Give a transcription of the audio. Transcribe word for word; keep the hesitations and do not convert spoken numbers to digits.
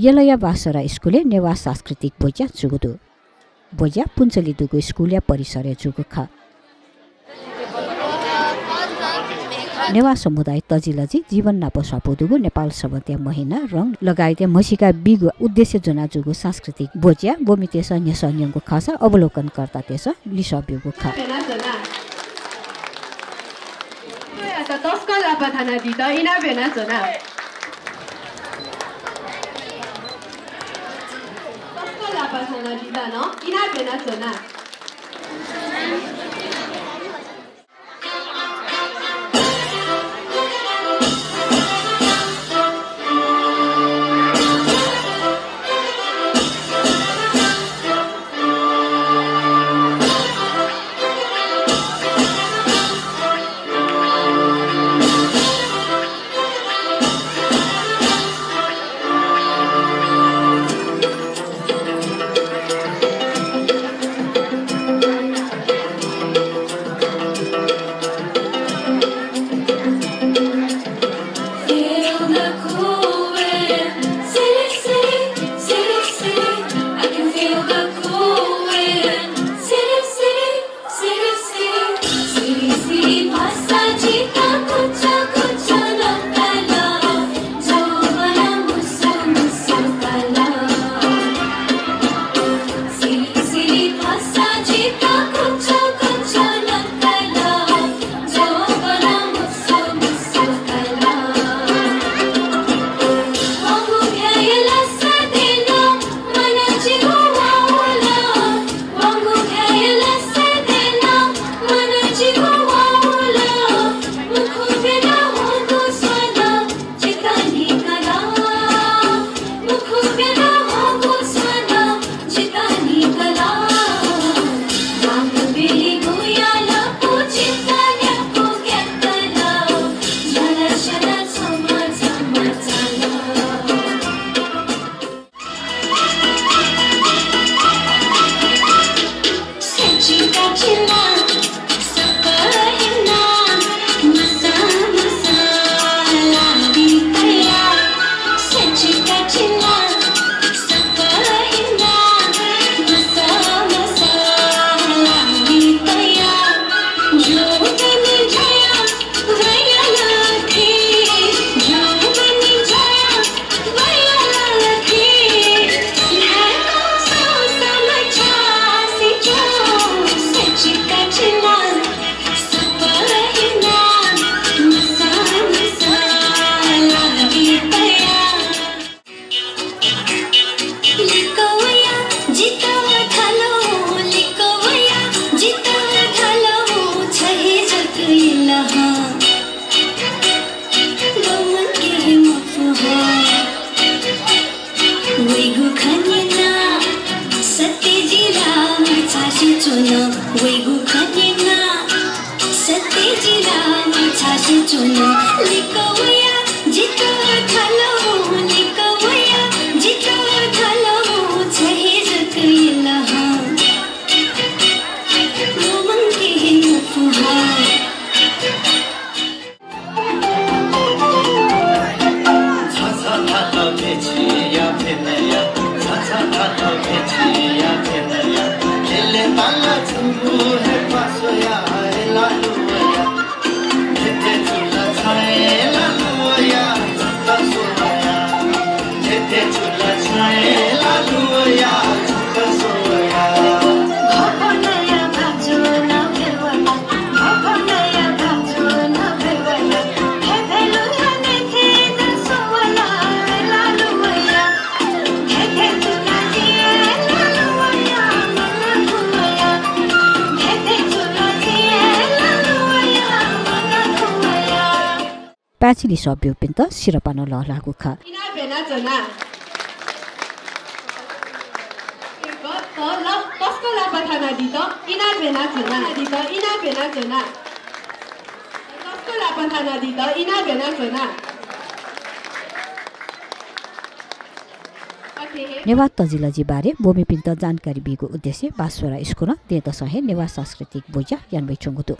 यलया बासरा स्कुलय् नेवाः सांस्कृतिक ब्वज्या जूगु दु। ब्वज्या पुन्चली दुगु स्कुलया परिसरय् जूगु खः। नेवाः समुदाय तजिलजि जीवन नाप स्वापू दुगु नेपाल संवतया महिना, रंग लगायतया म्हसीका बीगु उद्देश्य ज्वना जूगु सांस्कृतिक ब्वज्या ब्वमितय्‌सं न्ह्यसः न्यंगु खःसा अवलोकनकर्तातय्‌सं लिसः ब्यूगु खः। तस्कं लापा थानादीत इनाप यानाच्वना। तस्कं लापा थानादीत नं इनाप यानाच्वना। पाय्छि लिसः ब्यूपिन्त सिरपाः नं लःल्हाःगु खः। इनाप यानाच्वना। तस्कं लापा थानादीत इनाप यानाच्वना। दीत इनाप यानाच्वना। तस्कं लापा थानादीत इनाप यानाच्वना। नेवाः तजिलजि बारे ब्वमिपिन्त जानकारी बीगु उद्देश्यय् बाँससोह्रा स्कुलं दँय्‌तसं हे नेवाः सांस्कृतिक ब्वज्या यानावयाच्वंगु दु।